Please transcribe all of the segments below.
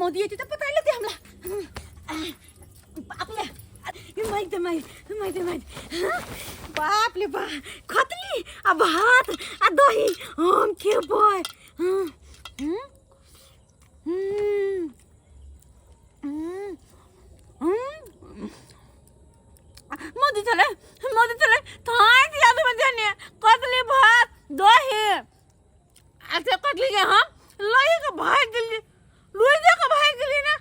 मोदी एती तऽ पता लेते हमरा। बाप रे, माइक दे, माइक, माइक दे, माइक। बाप रे बा, खतली आ भात आ दही हम खेबै। हम्म, हम्म, हम्म, हम्म, हम्म। मोदी छलै, मोदी छलै, थाकि गेल बजने कतली भात दही आ से कतली के हम लई के भागि गेली, लुइजे के भागि गेली ना।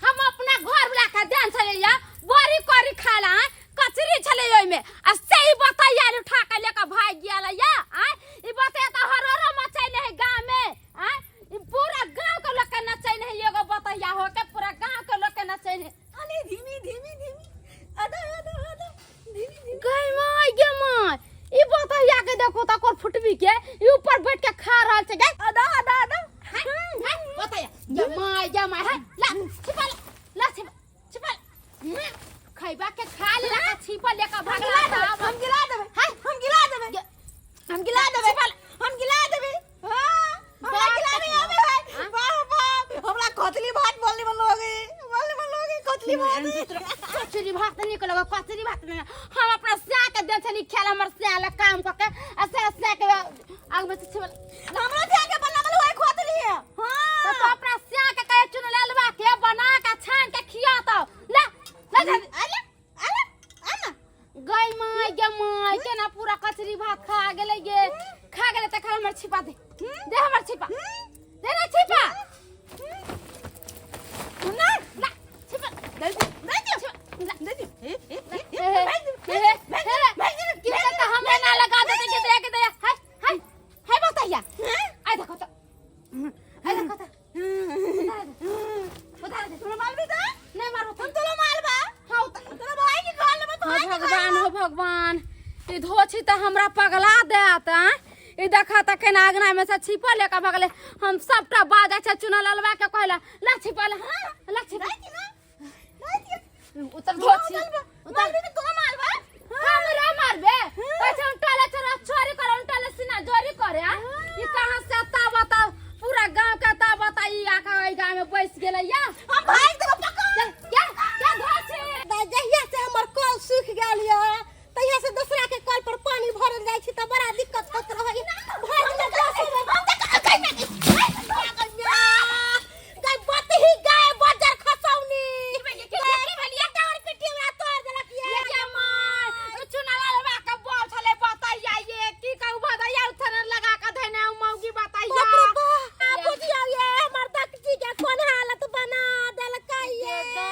हम अपना घर वाला के देन छलैया बड़ी करी खाला आँय, कचरी छलै ओहिमे आ सही बतैया उठा के लेके भागि गेल या आँय। ई बतैया तऽ हरोरो मचैले है गाँव में आँय, ई पूरा गाँव के लोग के नचैले है, एगो बतैया हो के पूरा गाँव के लोग के नचैले। अरे धीमी धीमी धीमी, आधा आधा आधा, धीमी धीमी। गै माय गे माय, ई बतैया के देखो त कोर फुटबी के ई ऊपर बैठ के खा रहल छै गै। आधा आधा आधा। है है बतैया गे माय गे माय, है ला छिपा ला, ला छिपा छिपा ला। खैबा के खा ले ला छिपा ले के हम गिला भागला। देबै, हम गिला देबै, है हम गिला देबै, हम गिला देबै, हम गिला देबै। हाँ, हमरा बाप गिलावे रे आवे है। हाँ? वाह वाह, हमरा कतली भात बोलने मनोगे, बोलने मनोगे कतली भात। कचरी भात निक लगे, कचरी भात नहीं। हम अपना स्या के देन छली खेल, हमर स्या ला काम क के आ स्या स्या के आग में से छिपल। हमरा स्या के बनावल होय खोतली है। तो हां, तो अपना स्या के कहे चुन ललवा के बना के छान के खिया तो ला ला जा। अरे अरे आना गई माय गे माय, केना पूरा कचरी भात खा गेलै गे, खा गेलै त खा। हमर छिपा दे, दे हमर छिपा दे ना, छिपा ना ला छिपा दे दे दे दे छिपा ला। दे दे ए ए हे हे हे हे, की त हमरा ना लगा देते के दे के दे। हाय हाय हाय बताइया, आइ देखो त, आइ देखो त, उतार दे। तोरा मारबी त नहीं मारो। हम तोरा मारबा। हाँ उतार। तोरा भाई के घर लेबो तो। हो भगवान, हो भगवान, ई धोछी त हमरा पगला देत। आँ ई देखा त केना अगना में से छिपल लेके भगले। हम सबटा बाजा छै चुना ललवा के कहला ला छिपल, हाँ ला छिपल उतर धोछी उतर। मारबी त तोरा मारबा। हमरा मारबे पैसा उल्टा चोरा चोरी करे, उल्टा सीना जोरी करे। आ ई कहां से ता बता, पूरा गांव के ता बता, ई आका ई गांव में बैस गेलै या। हम भाग देबो पक्का। क्या क्या धोछी। जहिया से हमर कल सूखि गेल यऽ तहिया से दोसरा के कल पर पानी भरल जाइ छी तऽ बड़ा दिक्कत होइत रहै। भरि दिन गाय बतही गाय बजर खसौनी टावर पिटी हमरा तोड़ देलक ये। ये माय, चुना ललवा के बोल छले बताइया, ये की कहू भदैया उथन लगा के धने मौगी बताइया। बाप रे बाप, आ बुझियौ ये हमर दक्षी के कोन हालत बना देलकै ये। ये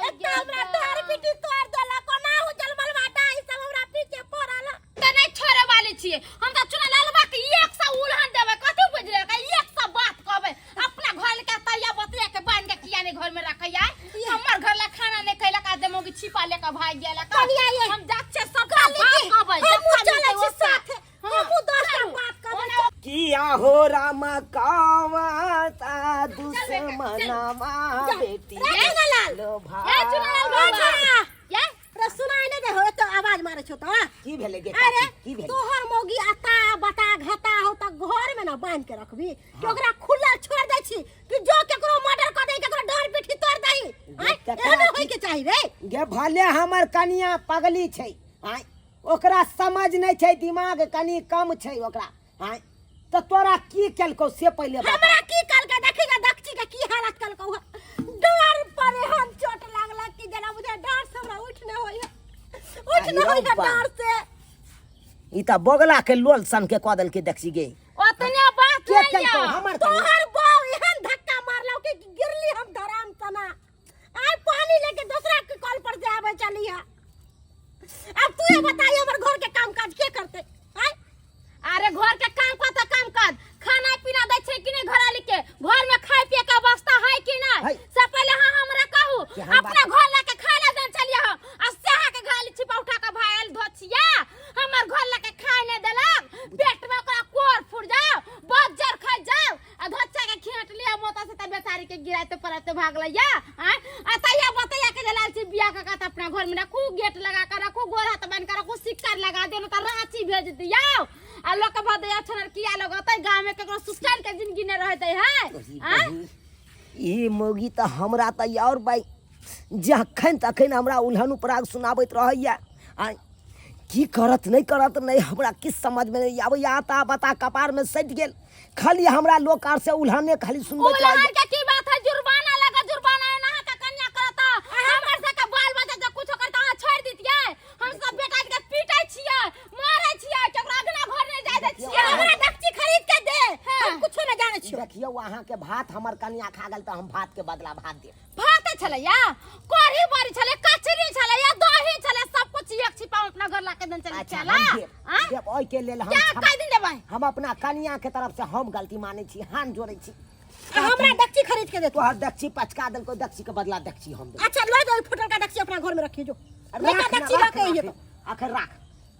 एक तऽ हमरा टार पिटी तोड़ देलक, कोना उजल मलबा ई सब हमरा पीछे पड़ल। त नहीं छोड़े वाली छिए हम त चुना ललवा के एक सौ उलहन देबै। कथी बुझले के एक सौ बात कहबै? अपना घर के तैया बतिया के बांध के किया नहीं घर में रखैया, हमर घर ला खाना नहीं खैलक आ देमोगी छिपा लेके भाग गेल। कनिया ये। हम जाचे सब बात कहबै। हमहूँ जत्ता चलै मिलतै छी ओत्ता। साथे, हमहूँ 10 टा बात कहबै। किया हो राम कावता दुश्मनवा बेटी रे चुनालाल, लो ए चुनालाल भाई। बाबा ये रे सुनाई नहीं दे हो एते आवाज मारे छौ तो? की भेलै गे अरे काकी, की भेलै? तोहर मौगी आता बता घाता हो त घर में ना बांध के रखबी कि ओकरा खुला छोड़ दै छी कि जो केकरो मर्डर कर दे, केकरो डर पिठी तोड़ दई? आय, केकरा एहन होय के चाही रे। गे भले हमर कनिया पगली छै, आय ओकरा समझ नहि छै, दिमाग कनि कम छै ओकरा, आय तऽ तोरा की केलकौ से पहिले बता। हमरा की कलकै? देखी गे दक्षी के की हालत कलकौ। डर पर एहन चोट लागलक कि जेना बुझाय डर से हमरा उठ नहि होय, उठ नहि होय अरे बा। डर से। ई तऽ बगला के लोल सन के कऽ देलकै देखसी गे। ओतने बात के नहीं केलकौ या। हमर कनिया? तोहर बाऊ एहन धक्का मारलौ कि गिरली हम धराम सना। आइ पानी लेके दूसरा के कल पर से आवे चली है। अब तू ये बताइए, हमर घर के काम काज के करते? आय अरे घर के काम का काम काज, खाना पीना दै छै कि नहीं घरवाली के? घर में खाए पिए के अवस्था है कि नहीं? है। से पहले हाँ हमरा कहू। कि हम अपना घर लाके खाए ला देन चलिए हम आ सेहा के घरवाली छिपा उठा के भायल धोछिया हमर घर लाके खाए नहीं देलक। पेट में ओकरा कोर फुट जाओ, बज्जर खा जाओ आ धोछा के खेट लिया मोता से त बेचारी के गिराते पड़ाते भागल या। आय आ तैया बतैया के जलाल छी बियाह का त अपना घर में रखू, गेट लगा के रखू, गोर हाथ बांध के रखू, सिक्का लगा देनो त रांची भेज दियाओ आ लोग के भदैया छनर किया लगतै? गांव में केकरो सुख चैन के जिंदगी नहीं रहते है। तोरी आय बहिन, ई मौगी तऽ हमरा तऽ आओर बाइ जखन तखन हमरा उल्हन उपराग सुनाबैत रहैया। आ की करत नहि करत नहि हमरा किछु समझमे नहि आबैया। आता बता कपारमे सटि गेल, खाली हमरा लोक आर से उल्हने खाली सुनबैत उल्हन रहैया। के की बात है? जुर्माना लगा, जुर्माना एना अहाँ के कन्या करता, हमर सबके बाल बच्चा जब कुछो करता अहाँ छोड़ि दितियै। हम सब बेटा के पीटै छियै, मारै छियै, केकरो अगना घर नहि जाय दै छियै। हमरा डकची खरीद के दे, हाँ। हम कुछो न जानै छियो। देखियौ अहाँके भात हमर कनिया खा गेल तऽ हम भात के बदला भात देब। भाते छलैया, कढ़ी बड़ी छलै, कचरी छलैया, दही छलै, सब कुछ एक छिपा अपना घर लाके देन चलै। अच्छा चला हम देब, आँ? देब ओहिके लेल हम क्या क्षमा- कहि दिन देबै? हम अपना कनिया के तरफ से हम गलती मानै छी, हाथ जोड़ै छी। आ हमरा डकची खरीद के दे। तोहर दक्षी पचका देलको, दक्षी के बदला दक्षी हम देब। अच्छा लो जाओ, फुटल का डकची अपना घर में रखियो जो। राख लड़का ना, डकची राख लऽ के ना, अइहे अखन। अखन राख,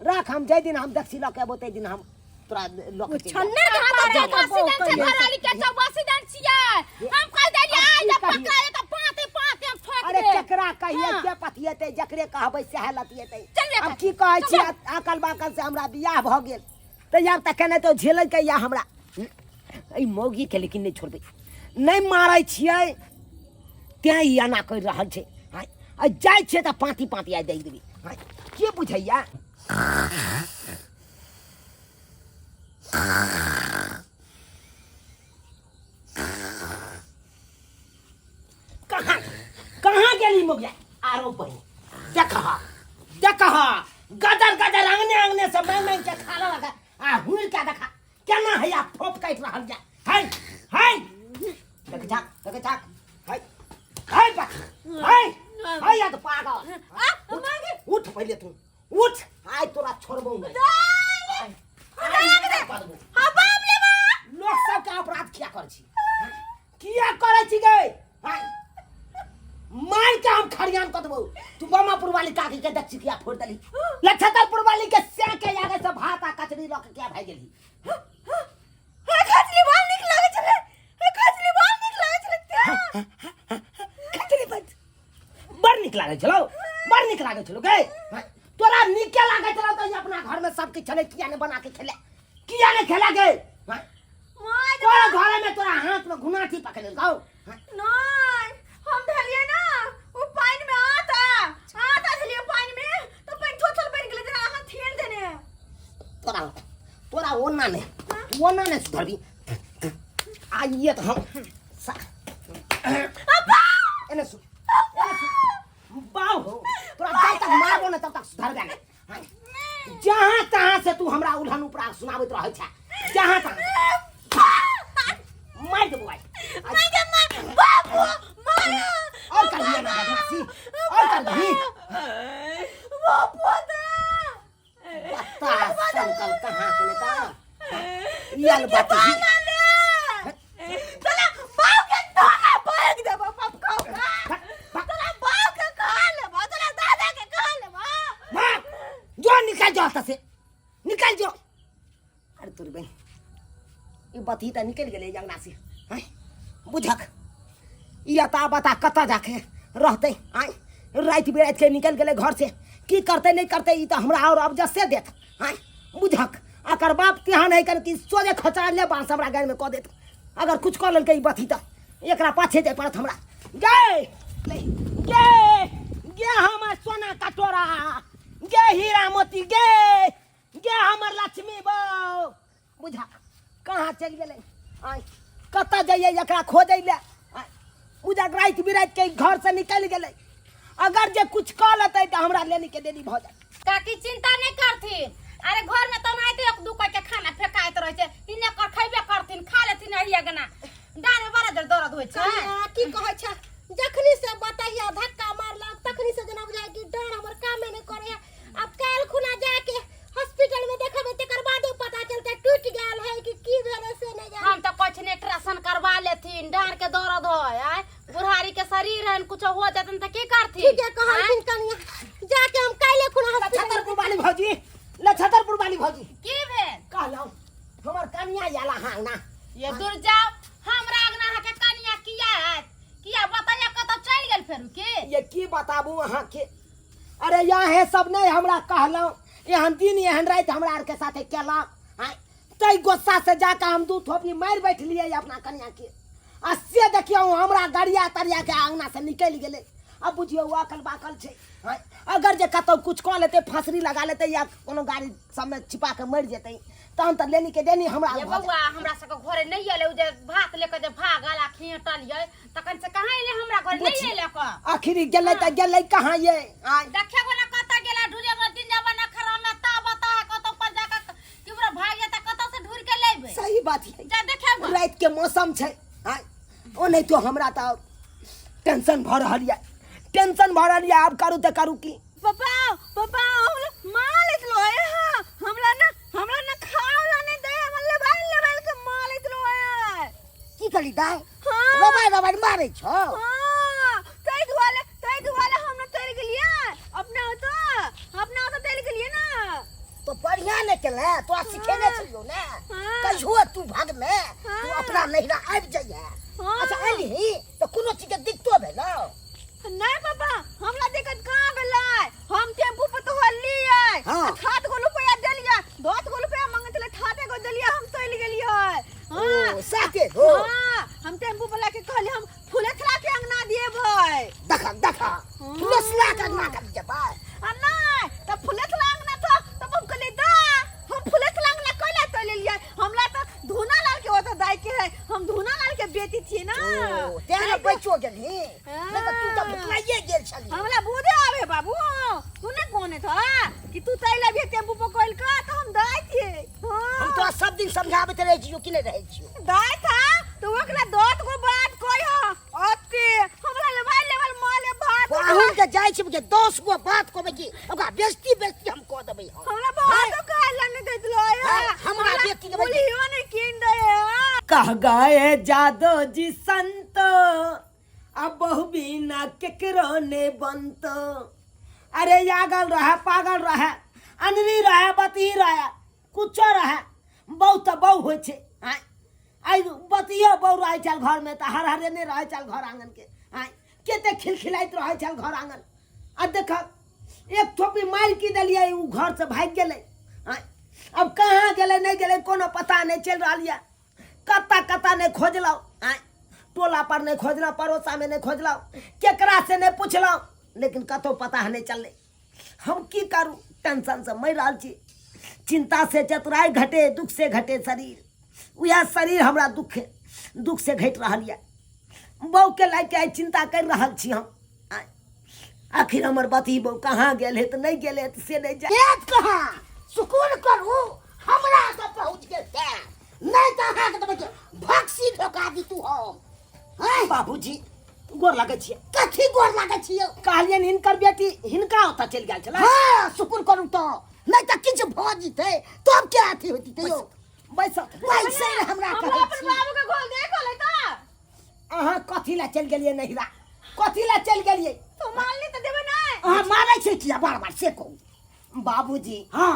राख, हम जाहि दिन हम दक्षी लऽ के अयबो ताहि दिन हम तोरा लऽ के चलि जायब। छन्नर के हाथ अहाँ जाय चौबासी दिन छै घरवाली के, चौबासी दिन छियै। हम कहि देलियै आइ की जे कहियै? पकड़ा जेतै पाँते पाँते हम ठोकि अरे देब। केकरा कहियै, हाँ। के पतियेतै? जकरे कहबै सएह लतियेतै। चल रे आब काकी, की कहै छी, चल। अकल बाकल से हमरा बियाह भऽ गेल तऽ आब तऽ केनाहितो झेलैके यऽ हमरा एहि मौगीके, लेकिन नहि छोड़बै, नहि मारै छियै तेँ ई एना करि रहल छै। आँय, आ जाइ छियै तऽ पाँती पाँती आइ दै देबै। आँय, के बुझैया? कहाँ कहाँ गेली मोगिया? आरो बहिन देखह देखह, गदर गदर अंगने अंगने से मांगि मांगि के खा लेलक आ हुर के देखा केना हैया फोप काटि रहल जा। है है देख झाक, देख झाक, है है बा है है या तो पागल। उठ, उठ पहिले तू उठ, आइ तोरा छोड़बौ नहि। आइ- आइ करबौ। लोक सबके अपराध किया करै छी? हँ? किया करै छी गे? हँ? मार के हम खरियान कऽ देबौ। तू बमापुर वाली काकी के देख किया फोड़ देली, लक्षतरपुर वाली के से के आगे से भात आ कचरी लऽ के किया भागि गेली? खजली बाल नीक लागै छलै, खजली बाल नीक लागै छलै। कचरी बच बड़ नीक लागै छलौ, बड़ नीक लागै छलौ गे। हँ? तोरा नीके लागै छलौ तऽ ई अपना घर में सब किछु छलै, किया ने बना के खेले, किया ने खेला गे? हँ? तोरा घरे में तोरा हाथ में घुनाठी पकड़ लेलकौ? हँ? नहीं, हम धलिए ना ओ पानि में आटा आटा धलिए पानि में तो पानि थोथल बनि गेलै, जेना अहाँ थेल देने। तोरा तोरा ओना नहि, ओना नहि सुधरबी। आइए तऽ हम एने सुन, एने सुन बाऊ हो, तोरा जब तक मारबो ना तब तक सुधरबे नहीं। हाँ? जहाँ तहाँ से तू हमरा उल्हन उपराग सुनाबैत रहै छै, जहाँ तहाँ मारि देबो आइ। बाबू मारा। और कर दिया ना बदमाशी, और कर दही। बापू दा बता संकल कहाँ के लेता याल बात ही। तोरा बाप के धोना पैक देबो, बाप खाओ तोरा बाप के खा लेबो, तोरा दादा के खा लेबो। भाग जो, निकल जो एतऽ से, निकल जो। अरे तोरी बहिन, ई बतही तऽ निकलि गेलै अंगना से। आँय बुझक, ई अता बता कतऽ जाके रहतै? आँय, राति बिराति के निकलि गेलै घर से, की करतै नहि करतै ई तऽ हमरा आओर अबजसे देत। आँय बुझक, एकर बाप तेहन है कन कि सोझे खचा ले बाँस हमरा गाड़िमे कऽ देत अगर कुछ कऽ लेलकै ई बतही तऽ। एकरा पाछे जाय पड़त हमरा। गे गे गे हमर सोना कटोरा गे, हीरा मोती गे, गे हमर लक्ष्मी बौ, बुझा कहाँ चलि गेलै? आँय कतऽ जइयै एकरा खोजै लए? आँय बुझा, राति बिराति के घर से निकलि गेलै। अगर जे कुछ कऽ लेतै तऽ हमरा लेनी के देनी भऽ जायत। काकी चिंता नहीं करथिन। अरे घर में तो नहीं एक दू के खाना फेकाइत रहे छै, इने कर खैबे करथिन, खा लेथिन। एही अगना डाँड़ में बड़ा देर दर्द होइ छै। कनिया, की कहै छै, जखनी से बतैया धक्का मारलक तखनी से जेना बुझाय कि डाँड़ हमर कामे नहि करे। अब काल्हि खुना जाके हॉस्पिटल में देखेबै, तकर बादे पता चलतै टूटि गेल है कि की भेलै से नहि जानी। हम तो कहै छियै अल्ट्रासाउंड करवा लेथिन, डाँड़ के दर्द है। आय बुढ़ारी के शरीर है, कुछ हो जेतन तऽ की करथिन? ठीके कहलखिन कनिया, जाके हम काल्हि खुना हॉस्पिटल। लछतरपुर वाली भौजी, लछतरपुर वाली भौजी। की भेल? कहलहुँ हमर कनिया आयल अहाँ ना। ये दूर जाओ, हमरा अगना अहाँके कनिया किया आयत? किया बताइए, कतऽ चलि गेल फेरू की? ये की बताबू अहाँके, अरे यहाँ सब नहीं हमरा कहलहुँ एहन दिन एहन राति हमरा आरके साथे केलक। आँय तै गुस्सा से जाके हम दू थोपी मारि बैठलियै अपना कनिया के। आ से देखियौ हमरा गरिया तरिया के आंगना से निकलि गेलै। अब बुझियौ अकल बाकल छै। आँय, अगर जे कतौ कुछ कऽ लेतै, फांसरी लगा लेतै या कोनो गाड़ी सबमे छिपा के मरि जेतै, तहन तऽ लेनी के देनी हमरा ये भऽ जायत। बौआ, हमरा सबके घरे नहि एलै। ओ जे भात लेके जे भागल आ खेटल ये, तखन से कहाँ एलै? हमरा घरे नहि एलै क। आखिर ई गेलै तऽ गेलै कहाँ ये? आँय, देखे वाला कतऽ गेला ढूंढे वाला दिन जमाना खराब में ता बता कतौ पर जाके केकरो भाग जेता, कतौ से ढूंढ के लेबै। सही बात है। जा देखे गो। राति के मौसम छै। आँय, ओ नहि तो हमरा तऽ टेंशन भऽ रहल यऽ, टेंशन भऽ रहल यऽ। आब करू तऽ करू की? पापा, पापा, हमरा मार लो है। हाँ, हमरा ना खावला नहीं दे, हमरा लेबाल लेबाल के मार लो है। की कहली दाय? हाँ। रबाय रबाय मारै छौ? हाँ, तै दुआरे हम ना चल गेलिए अपना होता, अपना होता चल गेलिए ना। तो बढ़िया ने केले, तोरा सिखेने छलियौ ने। हाँ। कहियो तू भागमे तू हाँ। अपना नैहरा आबि जइहे। हाँ। अच्छा, एलही तऽ कोनो चीज के दिक्कतो भेलौ? नहीं पापा, हमरा दिक्कत कहाँ भेलै? हम टेम्पू पर तो होलियै। हाँ। 7 गो रुपया देलियै, 10 गो रुपया मांगैत छलै, 7 गो देलियै, हम चलि गेलियै। हाँ। ओ, साते गो? हाँ, हम टेम्पू वाला के कहलियै, हम फुलेथला के अंगना देबै। देख देख, फुलेसला के अंगना कर जेबै? आ नहीं तऽ फुलेथला अंगना तो तब हम कहलियै, दा हम फुलेथला अंगना कैला चलि एलियै? हमरा तऽ धुना लाल के ओतऽ दाय के है, हम धुना लाल के बेटी छियै ना। ओ, तें ने बचियो गेलही, नहि तऽ तू तऽ भुतलाइए गेल छलही। हमरा बुझे आवे बाबू, तू ने कोने था कि तू तैल अभी टेम्पू पकड़ के तो हम दाय थे। हाँ। हम तोरा सब दिन समझाबैत रहै छियौ कि नहि रहै छियौ? दाय था तो ओकरा 10 गो बात कह अते हमरा लेवल लेवल माले भात। पाहुन के जाइ छी के 10 गो बात कहबै कि ओकरा बेइज्जती बेइज्जती हम कऽ देबै हम। हमरा भातो खाय ला नहीं देत लो। हाँ, हमरा बेटी देबै। बोलियो नहीं कीन दे। कह गए जादो जी संत, अब बहु बिना केकरो ने बनत। अरे यागल रहे, पागल रहे, अनरी रहे, बती रहे, कुछो रहे, बहु तऽ बहु होइ छै। आँय, आइ बतियो बहु रहै छल घरमे तऽ हर हरे नहि रहै छल घर आङ्गनके। आँय, कते खिलखिलाइत रहै छल घर आङ्गन। आ देखक, एक थोपी मारि की देलियै, ओ घरसँ भागि गेलै। आँय, आब कहाँ गेलै नहि गेलै, कोनो पता नहि चलि रहल यऽ। कतऽ कतऽ नहि खोजलहुँ। आँय, टोला पर नहि खोजलहुँ, पड़ोसामे नहि खोजलहुँ, केकरा से नहि पुछलहुँ, लेकिन कतहु पता नहि चललै। हम की करू? टेंशनसँ मरि रहल छी। चिंता से चतुराई घटे, दुख से घटे शरीर। उएह शरीर हमरा दुख दुख से घटि रहल यऽ। बहूके लए के आइ चिंता करि रहल छी हम। आँय, आखिर हमर बती बहू कहाँ गेल हे तऽ नहि गेल हे तऽ से नहि जान। पेट कहाँ सुकून करू, हमरा तऽ पहुँच गेल तें नहि तऽ अहाँके तऽ बच्चे भक्सी ढोका दी तू हम। हैं? बाबूजी, गोर लगै छियै। कथी गोर लागै छियै? कहलियनि हिनकर बेटी हिनका ओतऽ चलि गेल छलै। हँ, सुकून करू तऽ, नहि तऽ किछु भऽ जेतै तब के अथी होती यौ। बैसत बैसै लए हमरा हमरा कहै अपन छी। बाबू के घोल दे खोले त। अहाँ कथी लए चलि गेलियै नहिरा? कथी लए चलि गेलियै? तो मारली त देबे नहीं। अहाँ मारै छै किया बार बार, से कहू। बाबूजी। हँ।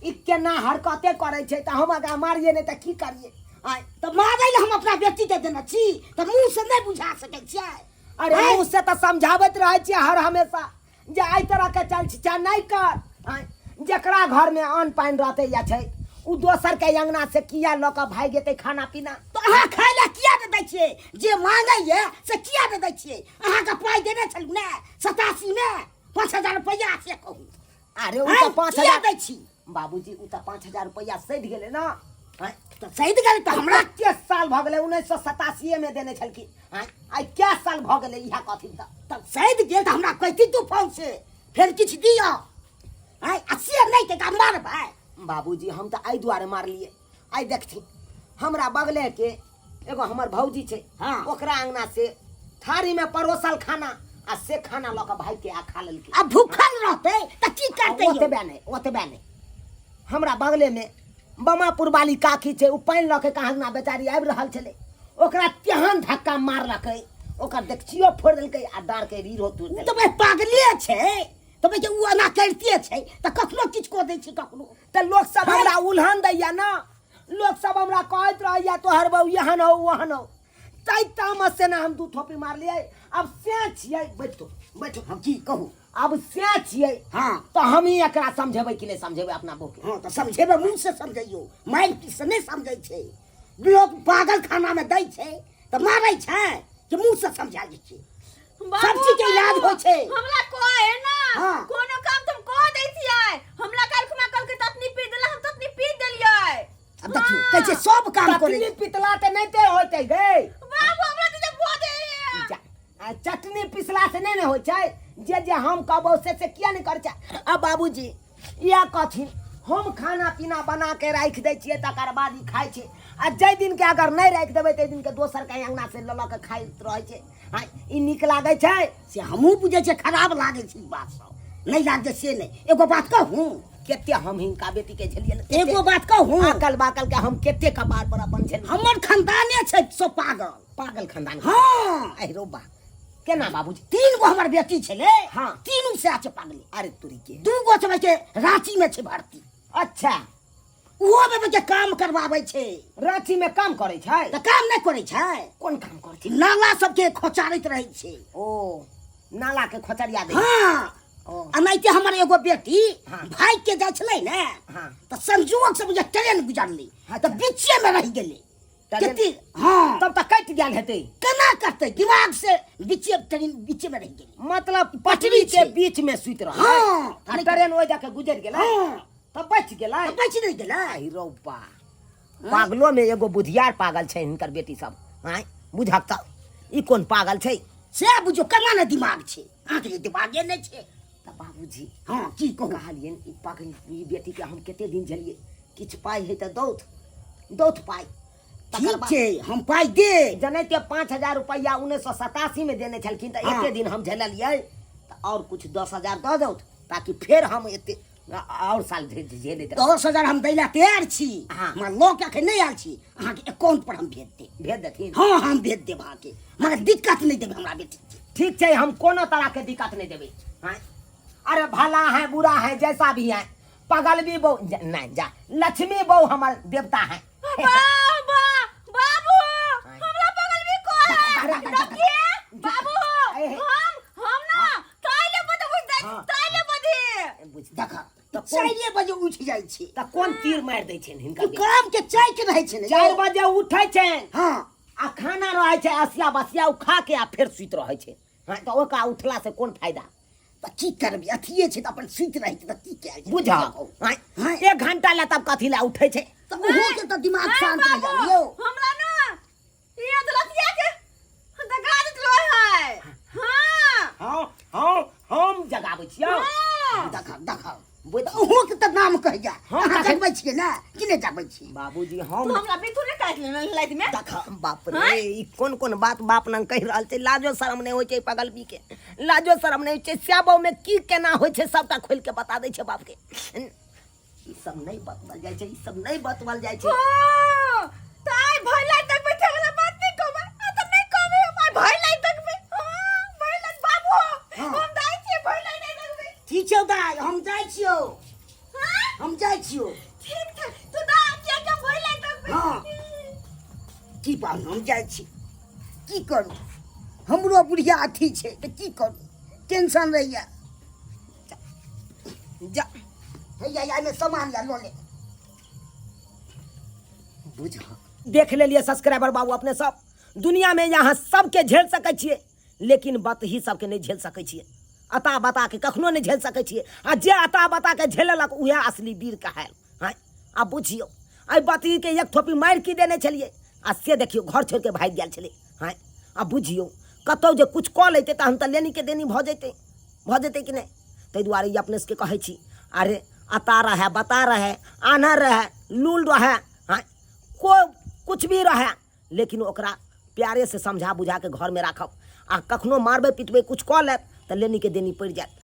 ई केना हरकते करै छै तऽ हम आगाँ मारियै नहि तऽ की करियै? आँय, तऽ मारै लए हम अपना बेटीके देने छी तऽ मुँहसँ नहि बुझा सकै छियै? अरे आँय? मुँह से तऽ समझाबैत रहै छियै हर हमेशा जे एहि तरहके चल छिछा नहि कर। आँय, जकरा घरमे अन्न पानि रहतै या छै, ओ दोसरके अङ्गना से किया लऽ कऽ भागि जेतै खाना पीना? तऽ अहाँ खाय लए किया नहि दै छियै? जे मांगैए से किया नहि दै छियै? अहाँके पाइ देने छलहुँ ने 87मे 5000 रुपैआ, से कहू। अरे ओ आँय, तऽ पाँच किया हजार दै छी? बाबूजी, ओ तऽ 5000 रुपैआ सधि गेलै ने। आँय, तऽ सधि गेलै तऽ हमरा 21 साल भऽ गेलै, 1987मे देने छलखिन। आँय, आइ कै साल भऽ गेलै इएह कहथिन तऽ। तऽ सधि गेल तऽ हमरा कहती तू फोन से फेर किछु दिअ। आँय, आ से नहि के मारबै? बाबूजी, हम तऽ एहि दुआरे मारलियै, आइ देखथिन, हमरा बगलेके एगो हमर भौजी छै। हाँ। ओकरा अंगना से थारीमे परोसल खाना आ से खाना लऽ कऽ भागि के आ खा लेलकै। आ भूखल रहतै तऽ की करतै यौ? ओतबे नहि, ओतबे नहि, हमरा बगलेमे बमापुर वाली काकी छै, ओ पानि लऽ के कहाँ ना बेचारी आबि रहल छलै, ओकरा तेहन धक्का मारलकै, ओकर देखचियो फोड़ि देलकै आ डाँड़के रीढ़ो तोड़ि ओ देलकै। तऽ भाइ पागले छै, तऽ भाइ ओ एना करिते छै तऽ कखनो किछु कऽ दै छै कखनो। तऽ लोक सब हमरा उल्हन दैया ने, लोक सब हमरा कहैत रहैया तोहर बहू एहन हौ ओहन हौ, तै तामस से ने हम दू थोपी मारलियै। आब से छियै, बैठो बैठो। हम की कहू? आब से छियै। हाँ। तऽ हम ही एकरा समझेबै कि नहि समझेबै अपना बहू के? हाँ, तऽ समझेबै, मुँह से समझैयौ, मारि पीट से नहि समझै छै लोक, पागल खानामे दै छै। तऽ मारै छै कि मुँह से समझा दै छै। बाबू, सब चीज के इलाज बाबू, होइ छै। हमरा कहे ना। हाँ। कोनो काम तुम कह दै छियै, हमरा काल्हि खुना कहलकै ततनी पी देला, हम ततनी पी देलियै। आब देखियौ कहै छै सब काम करै चटनी पितला तऽ नहि ते होतै गे। बाबू, हमरा तऽ जे बजै। जा, आ चटनी पिसला से नहि ने होइ छै। जे जे हम कहबौ से से किया नहि करै छै? आ बाबूजी इएह कहथिन, हम खाना पीना बना के राखि दै छियै, तकर बाद ई खाइ छै। आ जाहि दिनके अगर नहि राखि देबै, ताहि दिनके दोसरके अङ्गना से लऽ लऽ के खाइत रहै छै। आ ई नीक लागै छै? से हमहूँ बुझै छियै, खराब लागै छै ई बात सब, नहि लागै से नहि। एगो बात कहूँ? कते हम हिनका बेटीके झेलियै ने, एगो बात कहूँ? आकल बाकल के हम कते कपार पर अपन झेलियै। हमर खानदाने छै सब पागल। पागल खानदान? हाँ। अहिरो बा, केना बाबूजी? 3 गो हमर बेटी छलै। हाँ। तीनू सएह छै पागले। अरे तुरी के। 2 गो छै के रांची में छै भर्ती। अच्छा। ओहो में के काम करवाबै छै। रांची में काम करै छै? तऽ काम नहि करै छै। कोन काम करै छै? नाला सबके खोचारैत रहै छै। ओ नाला के खोचरिया दै? हाँ। ओ। एनाहिते हमर एगो बेटी हाँ। भागि के जाइ छलै ने। हाँ। तऽ संजोग से बुझा ट्रेन गुजरलै तऽ बीचे में रहि गेलै। ट्रेन? कते? हाँ। तब तऽ कटि गेल हेतै। केना कटतै? दिमाग से बीचे ट्रेन बीचे में रहि गेलै। मतलब पटरी पटरी के छै। बीच में सुति रहल। हाँ। आ ट्रेन ओहि जाके गुजरि गेलै। हाँ। तब बचि गेलै। तऽ बचि नहि गेलै। आहि रौ बा, पागलो में एगो बुधियार पागल छै हिनकर बेटी सब। आँय बुझक तऽ ई कोन पागल छै? सएह बुझियौ केना ने दिमाग छै, अहाँके जे दिमागे नहि छै। तऽ बाबूजी। हाँ, की कहू? कहलियनि ई पागल ई बेटीके हम कते दिन झेलियै, किछु पाइ हइ तऽ दौथ दौथ पाइ। तकर ठीक बाद छै, हम पाइ दे जनैते 5000 रुपैआ 1987 में देने छलखिन तऽ हाँ। एते दिन हम झेललियै, तऽ आओर किछु 10,000 दऽ दौथ ताकि फेर हम एते आओर साल झेलैत रहब। 10,000 हम दै लए तैयार छी। हाँ। मगर लऽ के अखन नहि आयल छी, अहाँके अकाउंट पर हम भेज देब। भेज देथिन? हाँ, हम भेज देब अहाँके, मगर दिक्कत नहि देबै हमरा बेटी के। ठीक छै, हम कोनो तरह के दिक्कत नहि देबै। हाँ? अरे भला है बुरा है जैसा भी है, पगल भी बहू नहीं जा, लक्ष्मी बहू हमर देवता है। वाह वाह बाबू, हमरा बगल में को है? अरे, अरे, देखिए बाबू, अरे, हम ना ताले बजे उठ जाय, हाँ। ताले बजे। बुझ देख, तऽ कोन 4 बजे उठि जाइ छै। तऽ कोन तीर मारि दै छनि हिनका? ई काम के चाय के रहै छै ने। 4 बजे उठै छनि। हाँ। आ खाना रहै छै असिया बसिया, ओ खा के आ फेर सुति रहै छै। हाँ, तऽ ओकरा उठला से कोन फायदा? तऽ की करबै, अथिए छै तऽ अपन सुति रहै छै, तऽ की कयल जेतै? बुझ हाँ, हाँ, 1 घंटा ला तब कथी ला उठै छै? तऽ ओहो के तऽ दिमाग हाँ, शांत रहि बाबू, जाय यौ। हमरा ना ई अदलतिया के दगा देतलो है। हाँ। हाँ, हाँ, हम जगाबै छियौ। हाँ। देख देख बुझ तऽ ओहो के तऽ नाम कहैया। हम अहाँ तखन- जगबै छियै ने कि नहि जगबै छियै? बाबूजी हम तू हमरा बिथु ने काटि लेने लाइट में। देख बाप रे, ई कोन कोन बात बाप नंग कहि रहल छै। लाजो शरम नहि होइ छै पगल पी के, लाजो शरम नहि होइ छै। स्याबो में की केना होइ छै सबटा खोलि के बता दै छै बाप के। ई सब नहि बतबल जाइ छै, ई सब नहि बतबल जाइ छै। हाँ, तऽ आइ भरि लाइट देखबै छै वाला बात नहि कहबै। आ तऽ नहि कहबै हम आइ भरि लाइट देखबै। हाँ, भरि लाइट बाबू, हाँ। हम जाइ छियै भरि लाइट नहि देखबै। ठीक छौ दाइ, हम जाइ छियौ। हाँ? हम जाइ छियौ। ठीक छै, तू दा किया के भरि लाइट देखबै। हाँ। की पाहुन, हम जाइ छी, की करू, हमरो बुढ़िया अथी छै तऽ की करू, टेंशन रहैया। जा हैया, एहिमे सामान या लऽ ले। बुझ देख लेलिए सब्सक्राइबर बाबू, अपने सब दुनिया में यहाँ सबके झेल सकै छियै, लेकिन बतही सबके नहि झेल सकै छियै। अता बता के कखनो नहि झेल सकै छियै, आ जे अता बता के झेललक उएह असली वीर कहायल। हाँ, आ बुझियौ एहि बतहीके एक थोपी मारि की देने छलियै, आ से देखियौ घर छोड़ि के भागि गेल छलै। हाँ, आ बुझियौ कतहु जे किछु कऽ लैतै तहन तऽ लेनीके देनी भऽ जैतै, भऽ जेतै कि नहि? ताहि दुआरे ई अपने सबके कहै छी, अरे अता रहै, बता रहै, आन्हर रहै, लूल रहै, हाँ, को कुछ भी रहै, लेकिन ओकरा प्यारे से समझा बुझा के घर में राखब, आ कखनो मारबै पिटबै कुछ कऽ लेत तऽ लेनी के देनी पड़ि जायत।